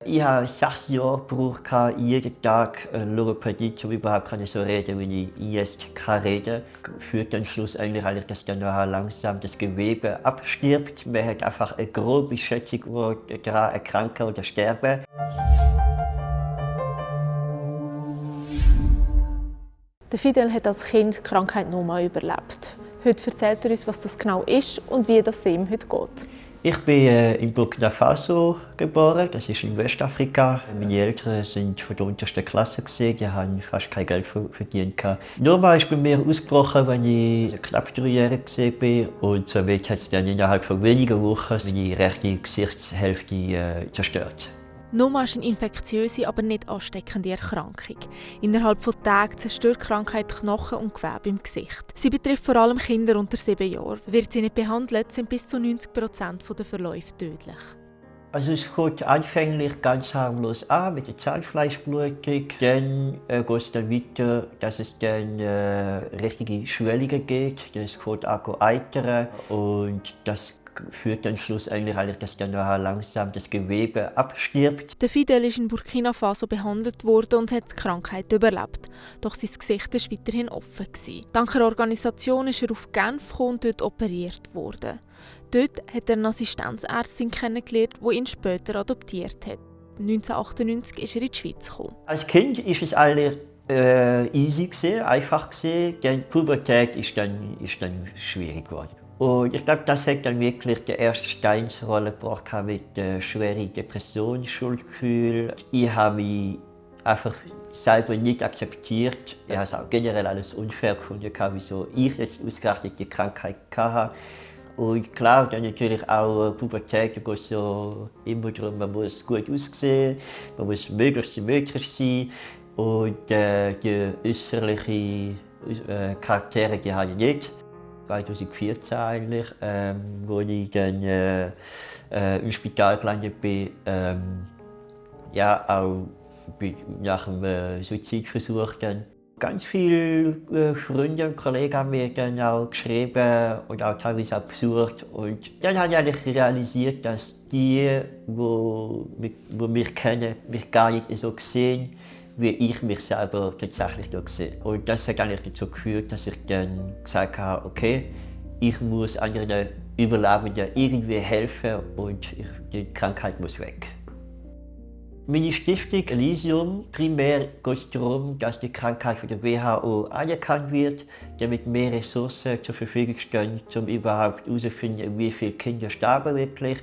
Ich habe 6 Jahre gebraucht, jeden Tag Logopädie, um überhaupt so reden, wie ich jetzt kann reden kann. Führt dann schlussendlich, dass dann nachher langsam das Gewebe abstirbt. Man hat einfach eine grobe Schätzung, wo daran erkranken oder sterben. Der Fidel hat als Kind die Krankheit Noma überlebt. Heute erzählt er uns, was das genau ist und wie das ihm heute geht. Ich bin in Burkina Faso geboren, das ist in Westafrika. Meine Eltern sind von der untersten Klasse, die haben fast kein Geld verdient. Noma ist bei mir ausgebrochen, als ich knapp 3-jährig war. Und somit hat es dann innerhalb von wenigen Wochen meine rechte Gesichtshälfte zerstört. Noma ist eine infektiöse, aber nicht ansteckende Erkrankung. Innerhalb von Tagen zerstört die Krankheit Knochen und Gewebe im Gesicht. Sie betrifft vor allem Kinder unter 7 Jahren. Wird sie nicht behandelt, sind bis zu 90% der Verläufe tödlich. Also es fängt anfänglich ganz harmlos an mit der Zahnfleischblutung. Dann geht es dann weiter, dass es dann richtige Schwellungen geht. Das fängt an zu eitern und das führt dann schlussendlich, dass dann nachher langsam das Gewebe abstirbt. Der Fidel ist in Burkina Faso behandelt worden und hat die Krankheit überlebt. Doch sein Gesicht war weiterhin offen. Dank einer Organisation ist er auf Genf gekommen und dort operiert worden. Dort hat er eine Assistenzärztin kennengelernt, die ihn später adoptiert hat. 1998 ist er in die Schweiz gekommen. Als Kind war es alles easy, einfach. Die Pubertät ist dann schwierig geworden. Und ich glaube, das hat dann wirklich die erste Steinsrolle gebracht mit schweren Depressionen, Schuldgefühl. Ich habe mich einfach selber nicht akzeptiert. Ich habe es auch generell alles unfair gefunden, wieso ich jetzt ausgerechnet die Krankheit hatte. Und klar, dann natürlich auch Pubertät, da geht es so immer darum, man muss gut aussehen, man muss möglichst symmetrisch sein. Und die äußerlichen Charaktere, die habe ich nicht. 2014 eigentlich, wo ich dann im Spital gelandet bin, auch nach einem Suizidversuch. Dann. Ganz viele Freunde und Kollegen haben mir dann auch geschrieben und auch teilweise auch besucht. Und dann habe ich eigentlich realisiert, dass die mich kennen, mich gar nicht so sehen, wie ich mich selber tatsächlich sehe. Und das hat eigentlich dazu geführt, dass ich dann gesagt habe, okay, ich muss anderen Überlebenden irgendwie helfen und die Krankheit muss weg. Meine Stiftung Elysium, primär geht es darum, dass die Krankheit von der WHO anerkannt wird, damit mehr Ressourcen zur Verfügung stehen, um überhaupt herauszufinden, wie viele Kinder sterben wirklich.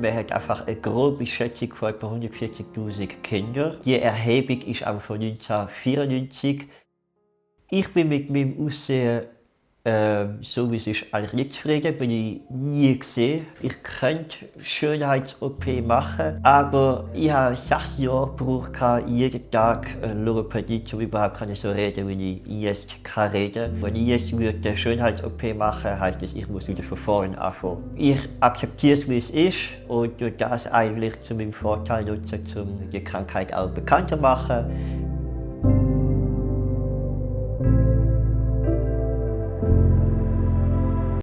Man hat einfach eine grobe Schätzung von etwa 140.000 Kindern. Die Erhebung ist aber von 1994. Ich bin mit meinem Aussehen, so wie es ist, eigentlich nicht zufrieden, bin ich nie gesehen. Ich könnte Schönheits-OP machen, aber ich habe 6 Jahre gebraucht, jeden Tag Logopädie, um überhaupt so reden, wie ich jetzt kann reden. Wenn ich jetzt eine Schönheits-OP machen, heisst das, ich muss wieder von vorne anfangen. Ich akzeptiere es, wie es ist und das eigentlich zu meinem Vorteil nutzen, um die Krankheit auch bekannter zu machen.